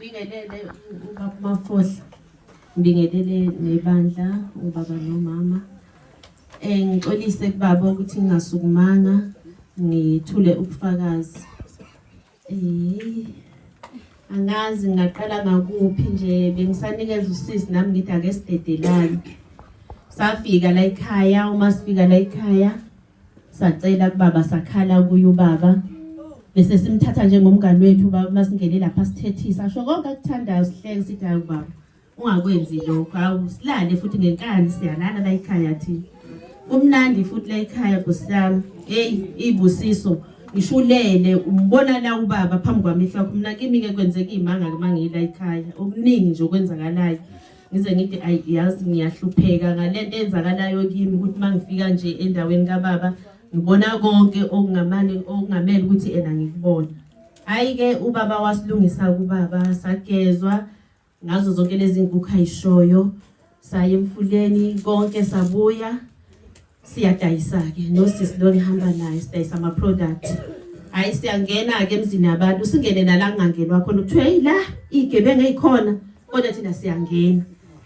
Ngibingelele ubaba Mafohla. Ngibingelele nebandla ubaba nomama. Ngixolise kubaba ukuthi ngingasukumanga ngithule ubufakazi. Angazi ngingaqala ngakuphi nje bengisanikeza usisi nami ngithi ake sidedelane. Safika la ekhaya, uma sifika la ekhaya sacela kubaba, sakhala kuye ubaba. Bese simthatha njengomngani wethu ubaba, masingene lapha sithethisa, asho konke akuthandayo, sihleke sithi hayi ubaba ungakwenzi lokho, hawu silale futhi ngenkani, siyalala la ekhaya thina. Kumnandi futhi la ekhaya Nkosi yami. Hey, ibusiso ngisho ulele umbona la ubaba phambi kwamehlo akho. Mina kimi ke kwenzeka imanga ke mangila ekhaya, okuningi nje okwenzakalayo. Ngize ngithi ayi yazi ngiyahlupheka ngalento eyenzakalayo kimi, ukuthi mangifika nje endaweni kababa ngibona konke okungamane okungamele ukuthi ena ngikubona. Hayi ke ubaba wasilungisa kubaba, sagezwa ngazo zonke lezi nkukhu ayishoyo, saya emfuleni konke, sabuya siyadayisa-ke nosisi lo ngihamba naye, sidayisa ama-product. Hhayi siyangena-ke emzini yabantu, singene nala kungangenwa khona, kuthiwe heyi la iy'gebengu ey'khona, kodwa thina siyangena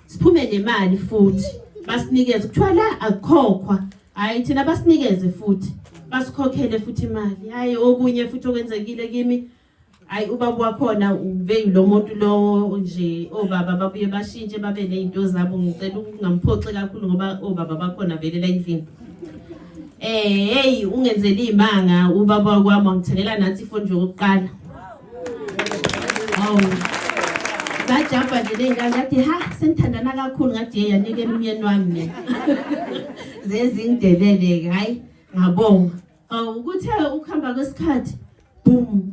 siphume nemali futhi basinikeze, kuthiwa la akukhokhwa. Hhayi thina basinikeze futhi basikhokhele futhi imali. Hhayi okunye futhi okwenzekile kimi, hayi ubaba wakhona ube lo muntu lo nje, obaba babuye bashintshe babe nezinto zabo. Ngicela ukungamphoxi kakhulu ngoba obaba bakhona vele la endlini. Hey, ungenzele imanga ubaba kwami, wangithengela nansi ifoni nje okokuqala. Hawu, sajamba nje ney'ngane, ngathi ha senithandana kakhulu, ngathi yeyi yanikela umyeni wami mina zezingidelele-ke. Hhayi ngabonga. Hawu kuthe ukuhamba kwesikhathi, boom.